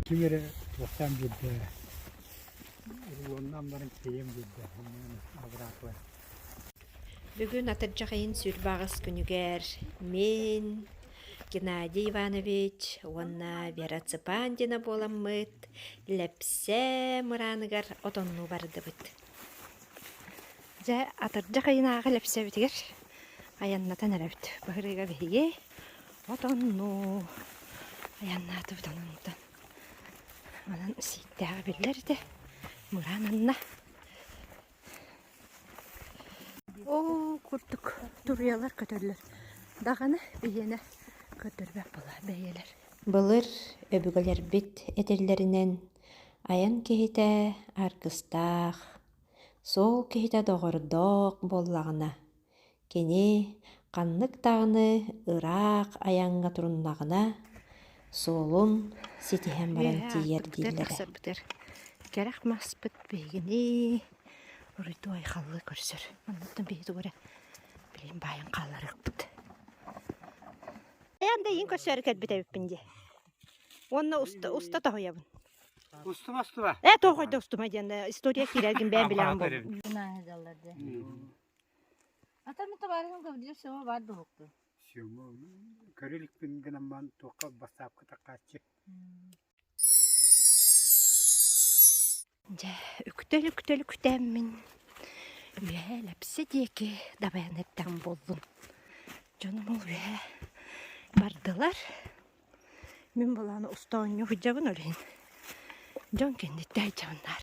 Ким эрэ туохтаан биэрдэ рулоннаан баран киэйэн биэрдэ абыраатылар. Бүгүн атырдьах ыйын 28 күнүгэр мин, Геннадий Иванович уонна Вера Цыпандина буоламмыт Лэпсэ мырааныгар отоннуу бардыбыт. Дьэ, атырдьах ыйынааҕы Лэпсэбитигэр айаннатан эрэбит. Быһырыыга биһиги отоннуу айаннаатыбыт онон Онон сииктээҕэ биллэр этэ. Мыраан анна. Ол курдук туруйалар көтөллөр. Даҕаны биһиэнэ көрдөрбөт буолла бэйэлэр. Былыр өбүгэлэрбит этэллэринэн айан киһитэ аргыстаах, суол киһитэ доҕордоох буоллаҕына, Кини ханнык даҕаны ыраах айаҥҥа туруннаҕына, суолун ситиһэн баран тиийэр дииллэрэ. Кэрэх маспыт биһигини уруйдуу айхаллыы көрсөр. Оннуттан биһи тугу эрэ билин баайан хаалларыахпыт. Айан да иин көрсөөрү кэлбит эбиппин дии. Уонна уста, уста тоһуйабын. Устума устума. Э, тоҕойдо устума диэн история киирэргин бэйэм билэҕин буолбут. Атамы табаарыһым Гаврил Сема баар буһуктун. Сема көрө иликпин гынан баран туохха бассаапка таххааччы. Дьэ, үктэл-үктэл үктээммин үөһэ лэпсэ диэки дабайан эрдэҕим буоллун. Дьонум ол үөһэ бардылар. Мин былааны уста оонньуу сылдьабын ол иһин. Дьон кэнниттэн сылдьабыннар.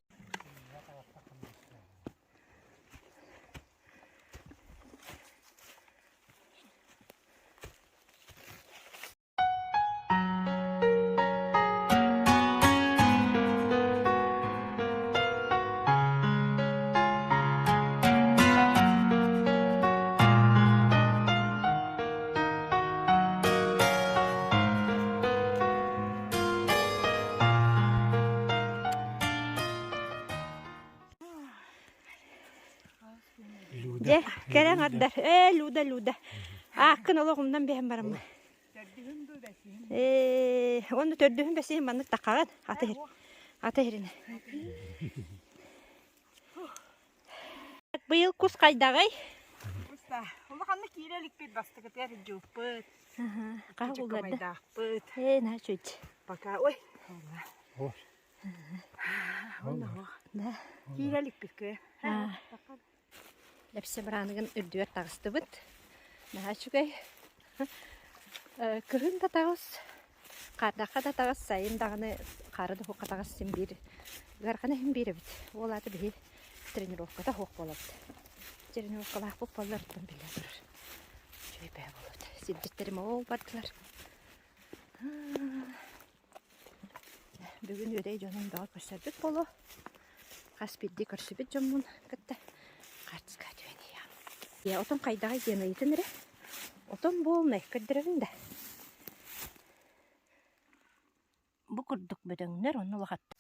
Дьэ, кэрэ аҥардар. Ээ, Люда, Люда. Ааккын олох умнан биһэн бараммын. Ээ, уонна төрдүһүн бэсиһин маннык таххаҕын. Аты иһир. Аты иһиринэ. Быйыл кус хайдаҕый? Улаханнык киирэ иликпит бастакытыгар дьууппут. Хаһа булларда? Чуккамайдаахпыт. Ээ, наһаа үчүгэй. Пока, ой. Киирэ иликпит кыа. Лэпсэ бырааныгын үрдүгэр таҕыстыбыт. Наһаа үчүгэй. Кыһын да таҕыс, хаардахха да таҕыс, сайын даҕаны хаары да уһукка таҕыс син биир ыарахан иһин биир эбит. Ол аата биһи тренировката суох буолабыт. Тренировкалаахпыт буоллар оттон биллэ турар. Үчүгэй бэйэ буолабыт. Сирдьиттэрим ол бардылар. Бүгүн үөдэй дьонун бөҕө көрсөрбүт буолуо. Хас биирдии көрсүбүт дьоммун кытта хаартыска түһэн иһиэҕим. Ийэ отон хайдаҕый диэн ыйытын эрэ. Отон буолнай көрдөрөбүн да. Бу курдук бөдөҥнөр онно улахаттар.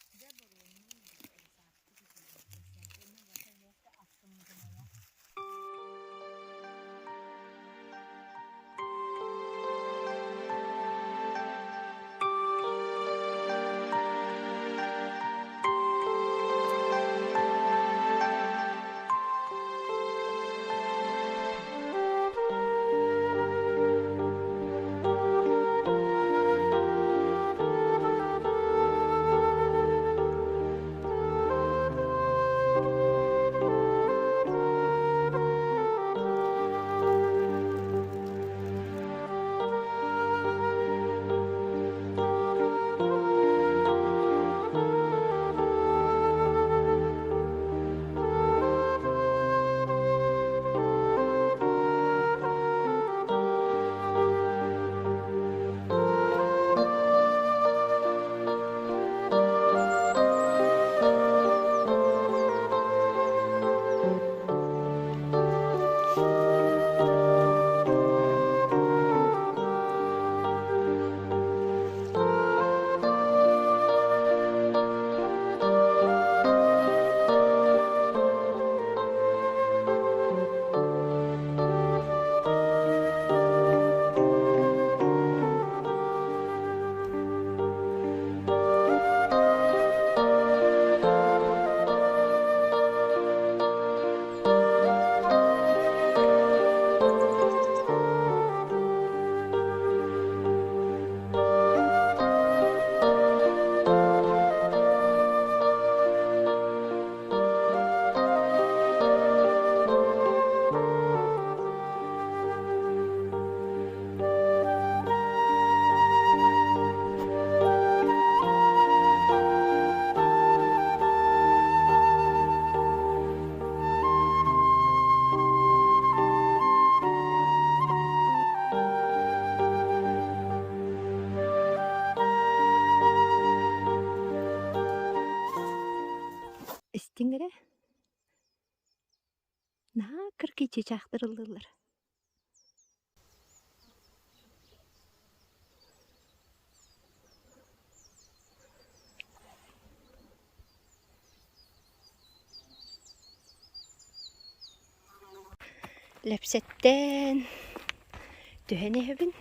Кыркый чыычаахтар ыллыыллар. Лэпсэттэн түһэн иһэбин,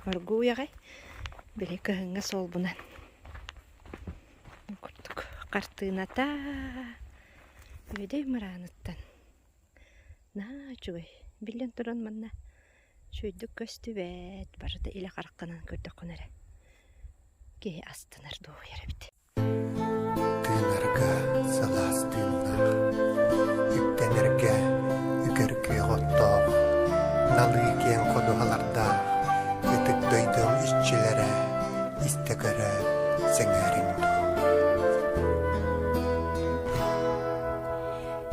оргууй аҕай, били кыһыҥҥы суолбунан курдук хартыыната Үөдэй мырааныттан наһаа үчүгэй. Биллэн туран манна үчүгэйдик көстүбэт, барыта илэ хараххынан көрдөххүнэ эрэ киһи астынар, дуоһуйар эбит. Тыынарга сылаас тыыннаах, үктэнэргэ үкэр күөх оттоох, налыы киэҥ ходуһалардаах ытык дойдум иччилэрэ истэ-көрө сэҥээриҥ дуу.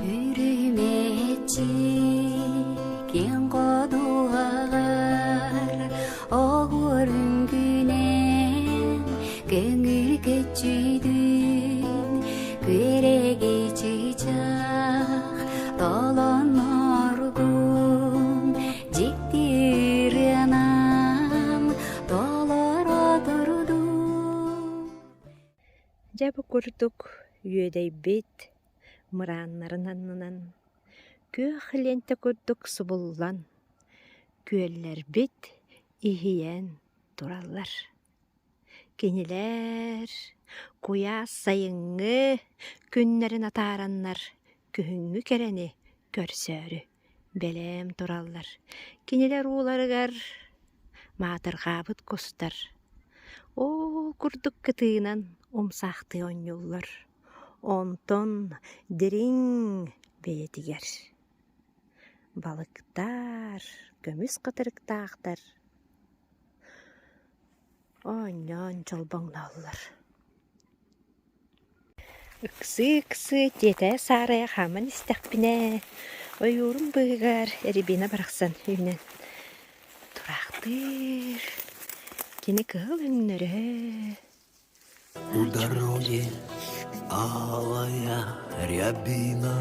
Үрүмэччи киэҥ ходуһалар оһуор үҥкүүнэн көҥүл көччүйдүн күөрэгэй чыычаах толонноргун дьикти ырыанан толоро турдун. Дьэ бу курдук үөдэйбит мырааннарын аннынан күөх лиэнтэ курдук субуллан күөллэрбит иһийэн тураллар. Кинилэр куйаас сайыҥҥы күннэрин атаараннар күһүҥҥү кэрэни көрсөөрү бэлэм тураллар. Кинилэр ууларыгар маатырҕаабыт кустар ол курдук кытыынан умсаахтыы оонньууллар. Онтон дириҥ бэйэтигэр балыктар, көмүс хатырыктаахтар оонньоон чолбоҥнооллор. Ыксыы-ыксыы тиэтэйэ саарайа хааман истэхпинэ, ойуурум быыһыгар рябина барахсан үүнэн тураахтыыр. Кини кыһыл өҥнөрө У дороги алая рябина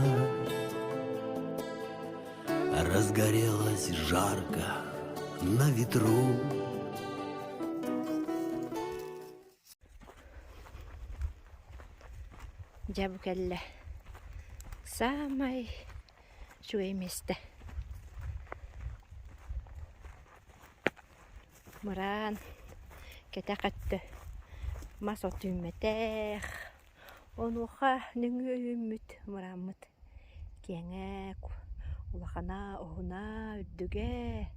Разгорелась жарко на ветру. Дьэ бу кэллэ. Саамай үчүгэй миэстэ. Мыраан кэтэх өттө мас от үүммэтэх, онуоха нөҥүө үүммүт мырааммыт киэҥэ, улахана, уһуна, үрдүгэ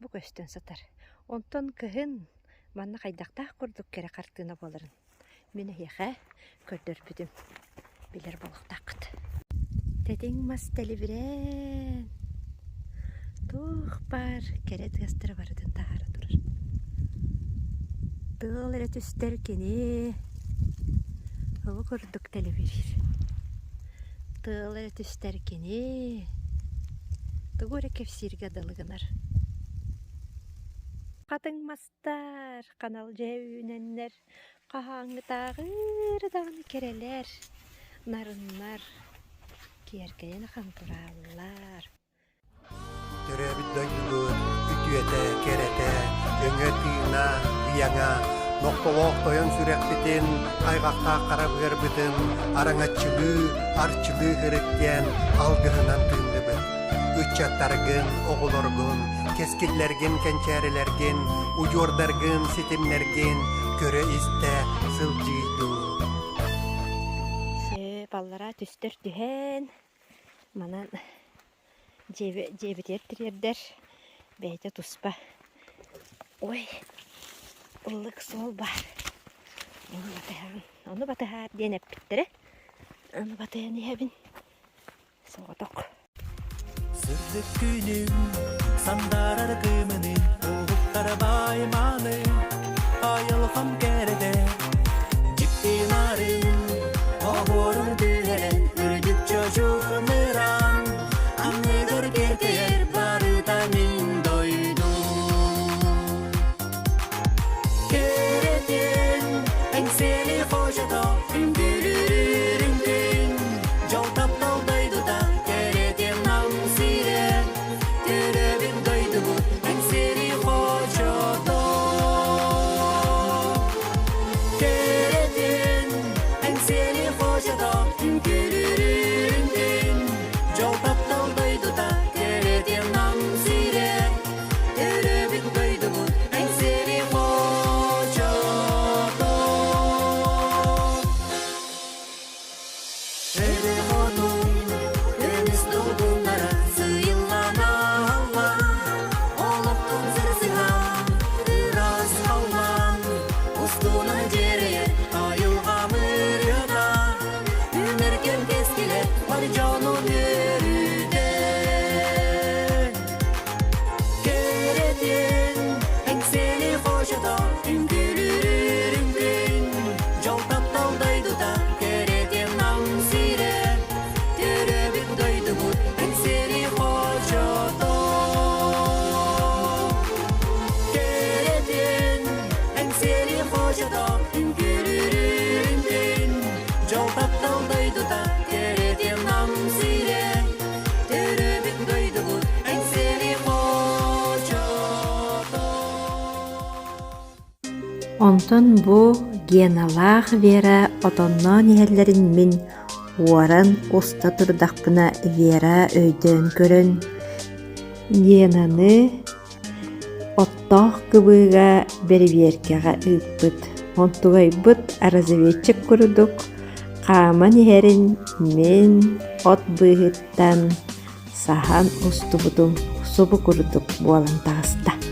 бу көстөн сытар. Онтон кыһын манна хайдахтаах курдук кэрэ хартыына буоларын мин эһиэхэ көрдөрбүтүм, билэр буолуохтааххыт. Тэтиҥ мас тэлибирээн, туох баар кэрэ тыастары барытын таһаара турар. Тыал эрэ түстэр кини ол курдук тэлибириир. Тыал эрэ түстэр кини тугу эрэ кэпсииргэ дылы гынар. Хатыҥ мастар ханал дьэ үүнэннэр Хаһааҥҥытааҕыр даҕаны кэрэлэр, нарыннар, киэркэйэн ахан турааллар. Төрөөбүт дойдубут үтүөтэ, кэрэтэ, өҥө-тыына, ыйаҥа, нохтолоох тойон сүрэхпитин, хайҕахтаах хара быарбытын араҥаччылыы, арчылыы һырыт диэн алгыһынан тыынныбыт. Ыччаттаргын, оҕолоргун, кэскиллэргин, кэнчээрилэргин, удьуордаргын, ситимнэргин көрө-истэ сылдьыый дуу. Сөп, аллараа түстэр түһэн, манан дьиэбитигэр тириэрдэр бэйэтэ туспа. Ой, ыллык суол баар. Ону батыһаҕын, ону батыһаар диэн эппиттэрэ. Ону батыһан иһэбин. Соҕотох. Сырдык күнүм сандаарар кыымынын уһуктара бааймааны айылҕам кэрэтэ дьиктинарын оһуорун түһэрэн үрдүк чочугунуран анныгар кэркэйэр барыта мин дойдум Кэрэтин эҥсиэли хочото үҥкүүлүүр үҥкүн дьол таптал дойдута кэрэтин нам сирэ. Онтон бу Геналаах Вера отонноон иһэллэрин мин уоран уста турдахпына Вера өйдөөн көрөн, Генаны оттоох кыбыыга бэрэбиэркэҕэ ыыппыт. Онтугайбыт разведчик курдук хааман иһэрин мин от быыһыттан саһан устубутум субу курдук буолан таҕыста.